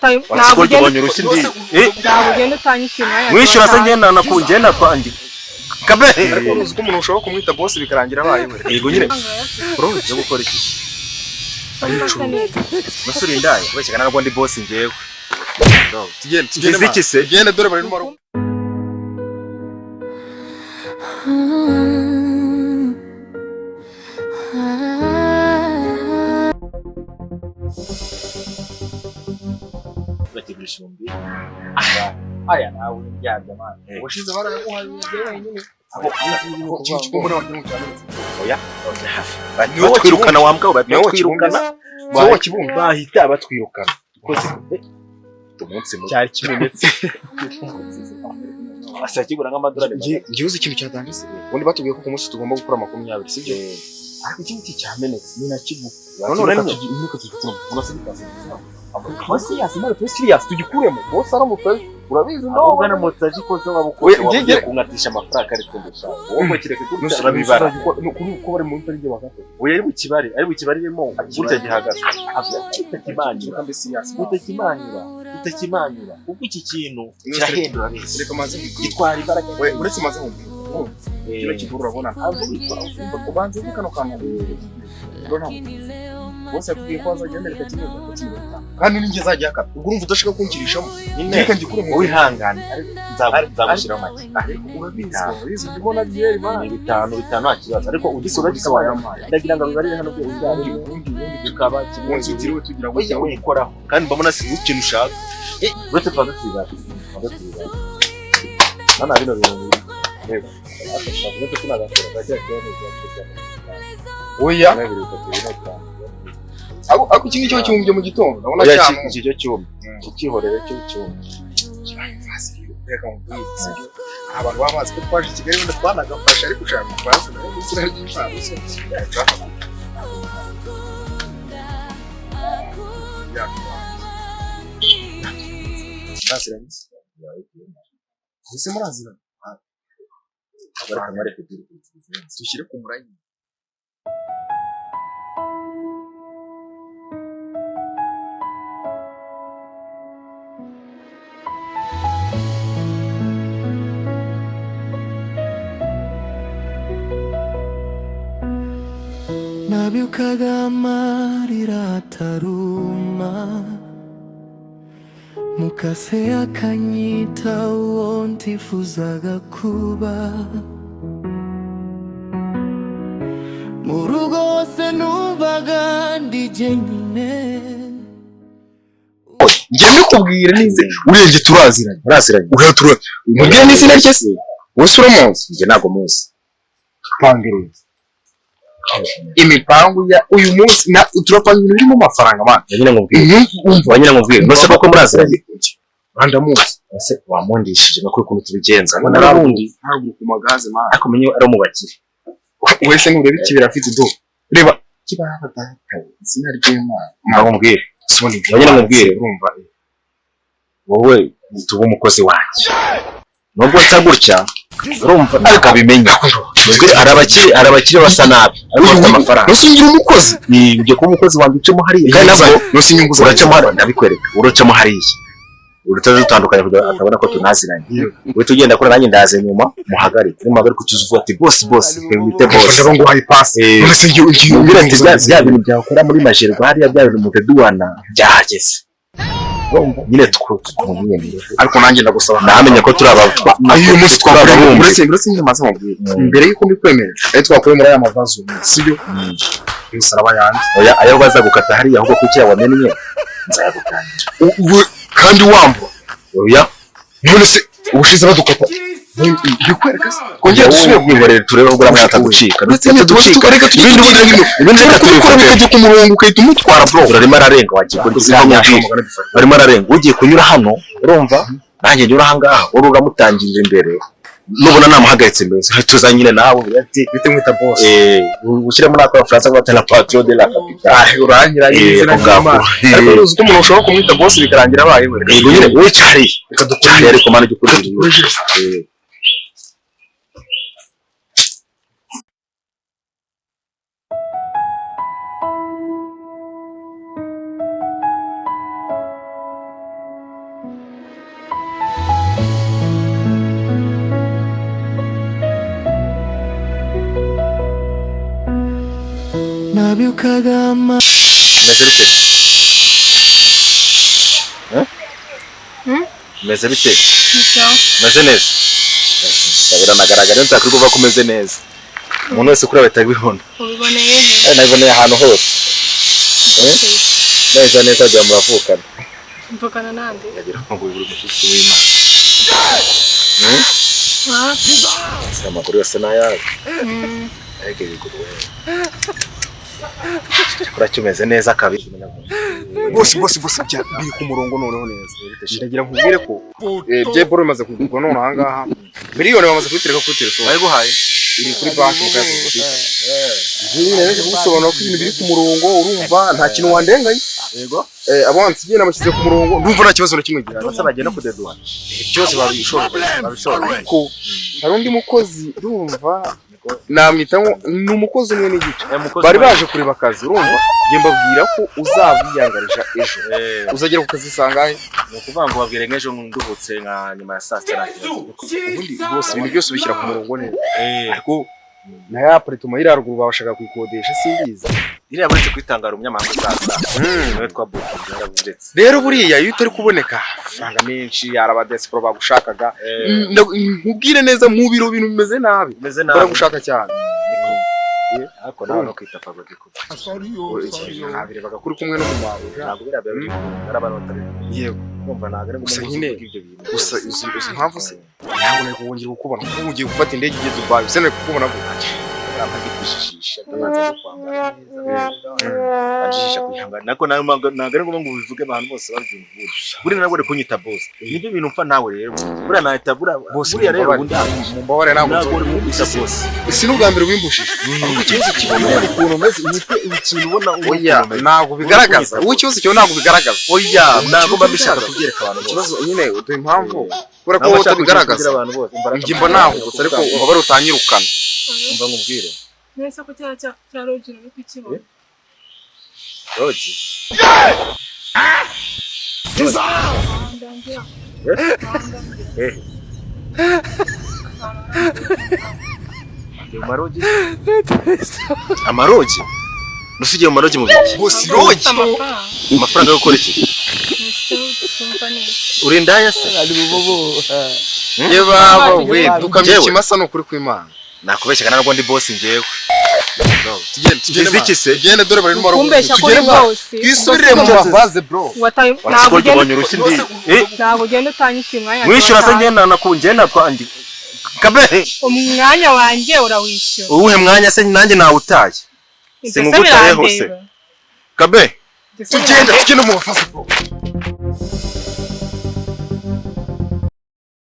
Ntabwo ugenda Ubonye urushyi ndi. ntabwo ugenda utanyishyura umwanya. Mwishyura se ngenda nakugenda kwanjye. Kabe. Ariko uzi ko umuntu ushobora kumwita boss bikarangira abaye we. Yego nyine. Bro, yo gukora iki? Musuri indaya, kubeshya ntabwo ndi boss njyewe. Tugende tugende. Ngize iki se? Tugende dore bari n'umaro. Bakigurisha ibihumbi. Aya nawe uryamye man. Ubushize baraguhaye ibyo wenyine. Iki mbona wagira ngo cyamenetse. Oya. Batwirukana wa mbwa, batwirukana. Wowe wakibumbye. Bahita batwirukana. Ukoze umunsi mubi. Cyari kimenetse. Asa kigura nk'amadolari. Ngiye uzi ikintu cyatanje se. Ubundi batubwiye ko ku munsi tugomba gukora 20, sibyo? Ariko iki ngiki cyamenetse ni nakiguha. None reka tugikure. Kuba serious, imana tube serious tugikuremo. Boss aramutse urabizi Ahubwo ndo. aramutse aje ikoze waba Oya, ukoze waba njye- ugiye kunkatisha amafaranga ariko ndashaka. Wowe kireke gutya urabibara. Kuri uko bari mu mutari ibyo bakata. Oya ari bukibare, ari bukibariremo gutya gihagaze. Utakimanyura, Reka mbe serious. utakimanyura, utakimanyura. Kuko iki kintu kirahenda urabizi. Reka maze Gitwara imbaraga. We uretse maze nkubwire. Kino kiguru urabona ntabwo witwa ubanze uvuga kano kantu. Bro ntabwo. Bose yakubwiye ko azajya yemereka kimwe kuko kimwe. Kandi ninjye azajya akata. Ubwo urumva udashaka kunkirishamo. Nyine Reka ngikure mu wihangane nzagushyiraho make. Ariko urabizi, urabizi ndimo na byeri man. Ni bitanu bitanu nta kibazo ariko udisura Gisaba ndagira ngo bibarire hano byo Ubundi ubundi ubundi tukaba kimwe munsi utiriwe tugira ngo ujya uyikoraho kandi mbona si ikintu ushaka uretse tubanza tubibara tubanza tubibara hano bino bintu reba uretse tunagakora gake Oya. Ako iki ngiki cyo mu gitondo ndabona oya cyane. iki cyo cyuma kikihorere cyo cyuma Reka nkubwire, sibyo? Abantu baba bazi ko twaje i Kigali wenda twanagafashe ariko ushaka kubaza nawe mu izina ry'Imana so. Muraziranye se? Ese muraziranye? bareka mwareke Dushyire ku murayini. Nabyukaga amarira ataruma mukase akanyita uwo ntifuzaga kuba mu rugo hose numvaga ndi jyenyine. Njye mbikubwira nize urebye turaziranye. muraziranye Uriya turaziranye. Mubwire n'izina rye se? Wowe se uramuzi? njye ntabwo muzi Pange rero. Imipangu ya uyu munsi na turapanga ibintu birimo amafaranga man. nyine nkubwire Umva nyine nkubwire nose koko muraziranye ndamuzi. ese wamundishije nka ukuntu tubigenza mbona n'ubundi Ntabwo ku magaze man. ariko menye ari mu bakire Wese nureba ikibera afite do. Reba kibara data izina ry'Imana. ntabwo nkubwire Sibona ibyo. Nyine nkubwire. Urumva. Wowe tuba umukozi wanjye nubwo nsa gutya urumva akabimenya hari abakire basa nabi ariko bafite amafaranga. Nose ngira umukozi. Ni ugiye kuba umukozi wanjye ucemo hariya kandi ntabwo Nose inyungu zawe. uracamo hariya ndabikwereka uracamo hariya urutaje dutandukanye kugira ngo atabona ko tunaziranye uhita ugenda kuri nanjye ndaza inyuma muhagarike nimuhagarike utuze uvuga ati bosi bosi wite bosi Ndaba nguhaye pass. Nose ngiye ugiye ubwira ati bya bintu byakora muri majerwa hariya bya bintu muteduwana byahageze nyine twumwiyemere Ariko nanjye ndagusaba namenye ko turi abatwa ayo uyu munsi twakoreye abarundi. uretse nyine maze mubwire mbere yuko mbikwemerera ayo twakoreye muri aya mavazi uyu munsi sibyo yose araba yanjye. Oya ayo baza gukata hariya ahubwo kuki wamennye nzayagutangira. Kandi wambura. Oya None se ubushize badukata bikwereka se kongera dusubire bwihorere turebe ahubwo uramutse atagucika uretse nyine tuba tukareka ibindi tujye ubundi ibindi reka kubikora tubifate bikajya ku murongo ugahita umutwara bro. urarimo ararenga wagiye barimo ararenga ugiye kunyura hano urumva nanjye nyura aha ngaha wowe uramutangirira imbere nubona namuhagaritse mbese tuza nyine nawe ati Bite mwita boss. ushyiremo n'ako abafaransa ngo bata la patio de la capitale. Uranyiranye n'izina Ako ngako. ry'Imana. Ariko uzi ko umuntu ushobora kumwita boss bikarangira abaye we. Yego nyine wowe cyariye Reka dukore cyariye ariko mana ujye ukora ibintu. Nabyukaga ama Meze bite? Eh? Hmm? Meze bite? Ni sawa. Meze neza. Biranagaragara ntakuri kuvuga ko umeze neza. Umuntu wese kuri ahita abibona. Ubiboneye he? Nabiboneye ahantu hose. Neza neza wagira muravukana. Mvugana nande? Yagira ngo uri umushyitsi w'Imana. Ah, Ese amakuru yose ni ayawe. mm. Ariko ibiguru we. Cyakora kimeze neza kabiri. Bose bose bose biri ku murongo noneho neza. Ndagira nkubwire ko bye boro bimaze kugurwa none aha ngaha. Miliyoni bamaze kuyitereka kuri telefone. Bayiguhaye? Iri kuri banki mukayafite. Nyine naje kugusobanura ko ibintu biri ku murongo, urumva nta kintu wandenganye. Yego. Abo wansigiye nabashyize ku murongo, ndumva nta kibazo na kimwe gihari. Bose bagiye no kudeduha. Byose babishobora. Babishobora. Ariko hari undi mukozi ndumva namwita ngo ni umukozi umwe n'igice. Bari baje kureba akazi, urumva njye mbabwira ko uzabiyangarija ejo. Uzagera ku kazi sangahe? Ni ukuvuga ngo babwire nk'ejo nduhutse nka nyuma ya saa sita nta kibazo. Ubundi rwose ibintu byose ubishyira ku murongo neza. Ariko na ya apartment iri haruguru babashaga kuyikodesha, simbizi. Iriya buretse kwitangara umunyamahanga uzaza. Niwe twabukinze yarabiretse. Rero buriya iyo utari kuboneka amafaranga menshi, hari abadiaspora bagushakaga. Nkubwire neza, mu biro bintu bimeze nabi. Umeze nabi. Baragushaka cyane. Ariko nawe no kwita Pablo Diko. Nabirebaga kuri kumwe n'umumabuja. Ntabwo biriya biba biri ari abantu batari. Yego. Kumva ntabwo ari Gusa ngombwa nyine, kuvuga ibyo bintu. Gusa uzi impamvu se? Ntabwo nari kongera kukubona kuko ugiye gufata indege igiye Dubai, usa nari kukubona gutya. Ntabwo kujijisha ndabanza no kwambara neza. Ajijisha kwihangana. Nako nawe ntabwo ari ngombwa ngo ubivuge abantu bose babyumva. Buriya nawe uri kunyita boss. Nibyo bintu mfa nawe rero. Buriya nahita buriya Boss, buriya rero mumbabarire. ubundi Mumbabarire, ntabwo ntabwo uri kunyita boss. Si n'ubwa mbere wimbushije. Ahubwo ikibazo kibona ukuntu umeze, imitwe ikintu ubona Oya, ntabwo bigaragaza. Wowe ikibazo cyawe ntabwo bigaragaza. Oya, ntabwo mba mbishaka kubyereka abantu bose. Ikibazo nyine uduha impamvu kubera ko Ntabwo wowe nshaka utabigaragaza. kubwira abantu bose. Njye mba nahubutse ariko ubabare utanyirukana. Umva nkubwire. Nese ko cya lodge uri kukibona? Lodge. Ndangira. Eh. Amarogi. Amarogi? Nusigiye mu marogi mu biki? Boss, lodge. Amafaranga. Amafaranga yo gukora iki? Nese tumva neza. Uri indaya se? Ye baba we, dukamye Njyewe? ikimasa ni ukuri kw'Imana. Nakubeshyaga ntabwo ndi boss njyewe. Tugende tugende Ngize iki se? Tugende dore bari n'umaro. Kumbeshya ko uri Tugende mwa. boss. Twisubirire mu mavaze bro. Wataye ntabwo Ntabwo ugenda ubonye urushyi ndi. Eh, ntabwo ugenda utanyishyura umwanya wanjye mwishyura se wataye. ngenda nakungenda twandi. Kabe. Umwanya wanjye urawishyura. Uwuhe mwanya se nanjye nawutaye? Ibyo se Singugutayeho se. birandeba. Kabe. Ibyo se Tugende tugende mu mavaze bro.